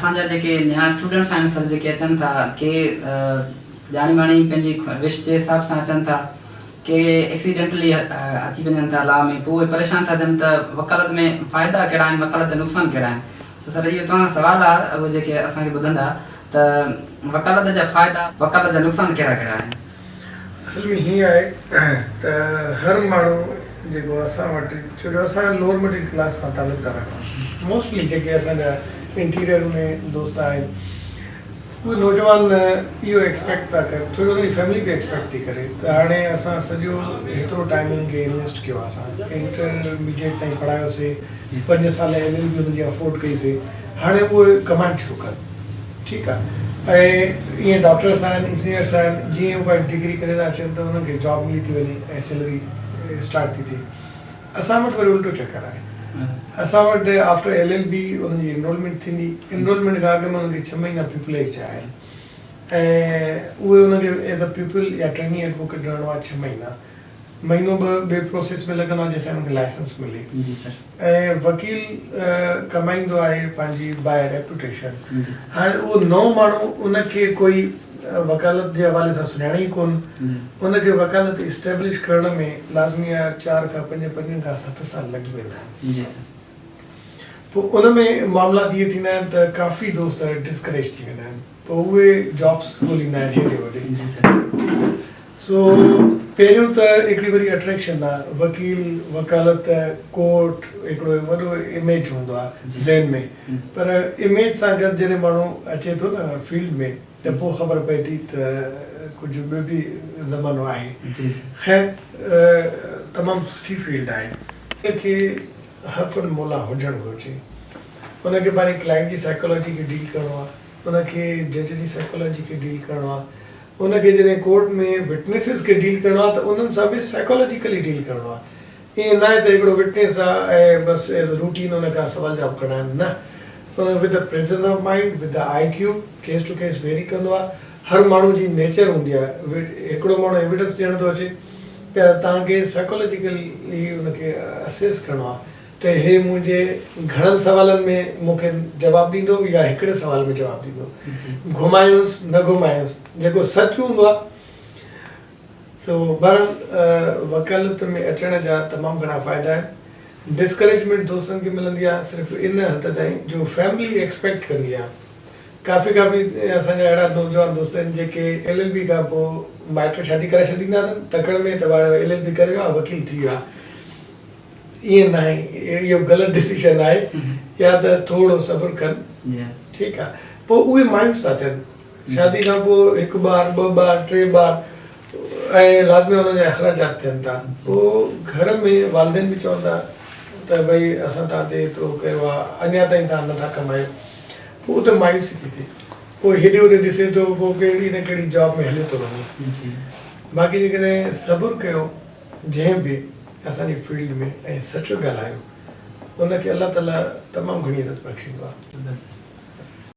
اسان جا جيڪي نيا اسٽوڊنٽس آهن سر جيڪي اچن ٿا ڪي ڄاڻي واڻي پنهنجي وش جي حساب سان اچن ٿا ڪي ايڪسيڊنٽلي اچي وڃن ٿا لا ۾ پوء اهي پريشان ٿا ٿين ته وڪالت ۾ فائدا ڪهڙا آهن وڪالت جا نقصان ڪهڙا آهن ته سر اهو توهان کان سوال آهي اهي جيڪي اسان کي ٻڌندا ته وڪالت جا فائدا وڪالت جا نقصان ڪهڙا ڪهڙا آهن. اصل ۾ هيئن آهي ته هر ماڻهو جيڪو اسان وٽ ڇو جو اسان لوئر مڊل ڪلاس سان تعلق ٿا رکون موسٽلي جيڪي اسان جا انٽيريئر ۾ دوست آهن اهي نوجوان اهو ايڪسپيڪٽ ٿا ڪن ڇو جو انهن جي فيملي به ايڪسپيڪٽ ٿي ڪري ته هاڻي اسان سڄو هيترو ٽائيم انهن کي انويسٽ ڪيو آهي اسان انٽرميڊيٽ تائين پڙهايوسي پنج سال ايل ايل بي انهن جي افورڊ ڪئي سي هاڻي اهي ڪمائڻ شروع ڪن ٺيڪ آهي ۽ ائين ڊاڪٽرس آهن انجنيئرس آهن جيئن هو پنهنجي ڊگري ڪري ٿا اچن ته انهن کي جاب ملي ٿي وڃي ۽ سيلري اسٽارٽ ٿي ٿئي اسان وٽ وري الٽو چڪر آهي. اسان وٽ آفٽر ايل ايل بي انهن جي انرولمينٽ ٿيندي، انرولمينٽ کان اڳ ۾ انهن کي ڇهه مهينا پيوپليج جا آهن ۽ اهي انهن کي ايز ا پيوپل يا ٽريني ايڊووڪيٽ رهڻو آهي ڇهه مهينا، مهينو ٻه ٻئي پروسيس ۾ لڳندو آهي جيسين انهن کي لائسنس ملي ۽ وڪيل ڪمائيندو آهي پنهنجي باء ريپوٽيشن. هاڻي اهو نئون ماڻهو ان کي ڪوئي وڪالت جي حوالي سان سڃاڻي ئي ڪونه، ان کي وڪالت اسٽيبلش ڪرڻ ۾ لازمي آهي چار کان پنج، پنجن کان ست سال لڳي ويندا آهن. جي سر. پوء ان ۾ معاملات اهي ٿيندا آهن ته ڪافي دوست ڊسڪريج ٿي ويندا آهن پوء اهي جابس ڳوليندا آهن هيڏي هوڏي. جي سر. سو پهريون ته هڪڙي وري اٽريڪشن آهي وڪيل، وڪالت، ڪورٽ هڪڙو وڏو اميج هوندو آهي ذهن ۾ پر اميج سان گڏ جڏهن ماڻهو اچي ٿو نه فيلڊ ۾ ته پوء خبر پئي ٿي ته ڪجهه ٻيو به زمانو آهي. خير تمام سٺي فيلڊ آهي. ان کي هر فن مولا هجڻ گهرجي. ان کي پنهنجي ڪلائنٽ جي سائيڪالاجي کي ڊيل ڪرڻو آهي. ان کي جج جي سائيڪالاجي کي ڊيل ڪرڻو آهي. ان کي جڏهن ڪورٽ ۾ وٽنيسز کي ڊيل ڪرڻو آهي ته انهن سان به سائيڪالاجيڪلي ڊيل ڪرڻو آهي. ائين ناهي ته هڪڙو وٽنيس آ ۽ بس ايز روٽين ان کان سوال جواب ڪرڻا آهن نه ان with the presence of mind with the I Q case to case vary ڪندو آ هر ماڻهو جي نيچر هوندي آ هڪڙو ماڻهو ايويڊنس ڏيڻ ٿو اچي ته توهان کي سائيڪالاجيڪلي ان کي اسيس ڪرڻو آ ته هي منهنجي گهڻن سوالن ۾ مون کي جواب ڏيندو يا هڪڙي سوال ۾ جواب ڏيندو گهمايوس نه گهمايوس جيڪو سچ هوندو آ سو بهرحال وڪالت ۾ اچڻ جا تمام گهڻا فائدا آهن. ڊسڪريجمينٽ دوستن کي ملندي آهي صرف ان حد تائين جو فيملي ايڪسپيڪٽ ڪندي آهي. ڪافي ڪافي اسان جا اهڙا نوجوان دوست آهن جيڪي ايل ايل بي کان پوء مائٽ شادي ڪرائي ڇڏيندا اٿن تڪڙ ۾ ته هاڻي ايل ايل بي ڪري ويو آهي وڪيل ٿي ويو آهي. ائين ناهي اهو غلط ڊسيشن آهي يا ته ٿورو صبر ڪن ٺيڪ آهي پوء اهي مايوس ٿا ٿين. شادي کان پوء هڪ ٻار، ٻه ٻار، ٽي ٻار ۽ لازمي انهن جا اخراجات ٿين ٿا. پوء گهر ۾ والدين به چون ٿا ته ڀئي اسان توهان تي ايترو ڪيو آهي اڃا تائين توهان نٿا ڪمايو. پوء اتي مايوسي ٿي ٿئي. پوء هيڏي هوڏي ڏسي ٿو پوء ڪهڙي نه ڪهڙي جاب ۾ هليو ٿو وڃي. باقي جيڪڏهن صبر ڪيو جنهن به اسان جي فيلڊ ۾ ۽ سچ ڳالهايو ان کي الله تعاليٰ تمام گهڻي عزت بخشيندو آهي.